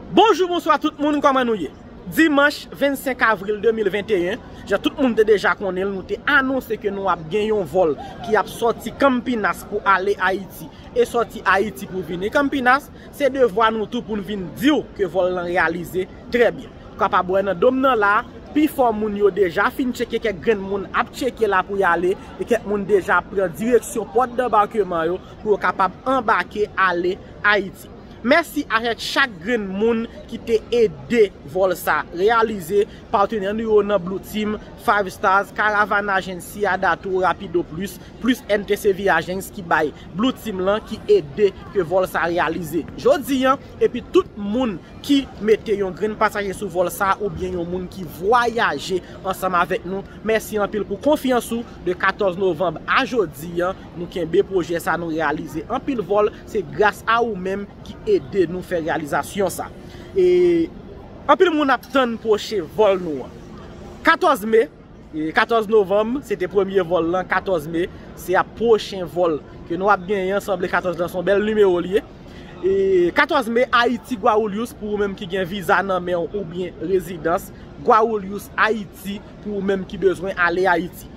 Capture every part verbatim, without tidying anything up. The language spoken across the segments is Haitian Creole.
Bonjou, bonswa tout moun, kòman nou ye? Dimanch vennsenk avril de mil venteyen, jan tout moun te deja konnen l, nou te anonse ke nou ap gen yon vòl ki ap sòti Campinas pou ale Ayiti e sòti Ayiti pou vini Campinas. Se devwa nou tou pou n vin di w ke vòl lan reyalize trè byen. Ou kapab wè nan do m nan la, pifò moun yo deja fin tcheke, kèk grenn moun ap tcheke la pou y ale, e kèk moun deja pran direksyon pòt danbakeman yo pou yo kapab anbake ale Ayiti. Mèsi avèk chak grenn moun ki te ede vòl sa reyalize, patnè nou yo nan Blue Team, Five Stars, Caravan Agency, Adatou, Rapido Plus, plis N T C V Agents ki bay Blue Team lan, ki ede ke vòl sa reyalize jodi an, epi tout moun ki mete yon grenn pasaje sou vòl sa oubyen yon moun ki vwayaje ansanm avèk nou. Mèsi anpil pou konfyans ou. De katòz novanm a jodi an, nou kenbe pwojè sa, nou reyalize anpil vòl. Se gras a ou menm ki ede nou fè reyalizasyon sa. E anpil moun ap tann pwochen vòl nou an. Katòz me, e katòz novanm, se te premye vòl lan. Katòz me, se ap pwochen vòl ke nou ap genyen an. Sanble katòz lan se yon bèl nimewo li ye. E katòz me, Ayiti Guarulhos, pou ou menm ki gen viza nan men w oubyen rezidans, Guarulhos, Ayiti, pou ou menm ki bezwen ale Ayiti.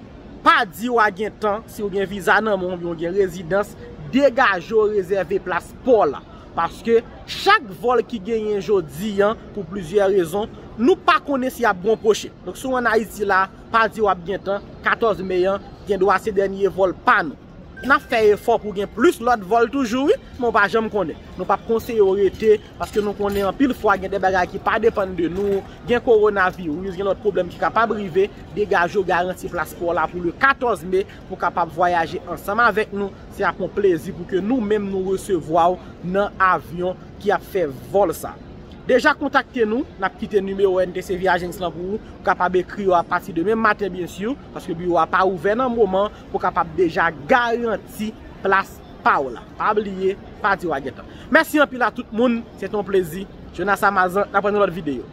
Pa di w a gen tan, si w gen viza nan men w oubyen w gen rezidans, degaje w, rezève plas pa w la. Paske chak vòl ki genyen jodi an, pou plizyè rezon, nou pa konnen si y ap gen yon pwochen. Donk, si w ann Ayiti la, pa di w ap gen tan, katòz me an, gendwa se dènye vòl pa nou. N ap fè efò pou gen plis lòt vòl toujou, wi, men w pa janm konnen. Nou p ap konseye w rete, paske nou konnen anpil fwa gen de bagay ki pa depann de nou, gen kowonaviris, gen lòt pwoblèm ki kapab rive, degaje w, garanti plas pa w la pou le katòz me, pou w kapab vwayaje ansanm avèk nou. Se ap yon plezi pou ke nou menm nou resevwa w nan avyon ki ap fè vòl sa. Deja kontakte nou, n ap kite nimewo N T C V Agents lan pou ou. Ou kapab ekri yo apati de menm maten, byen si, paske biwo a pa ouvè nan moman, pou w kapab deja garanti plas pa w la. Pa bliye, pa di w a gen tan. Mèsi anpil a tout moun, se te yon plezi. Jonas Amazan, n ap wè nan lòt videyo.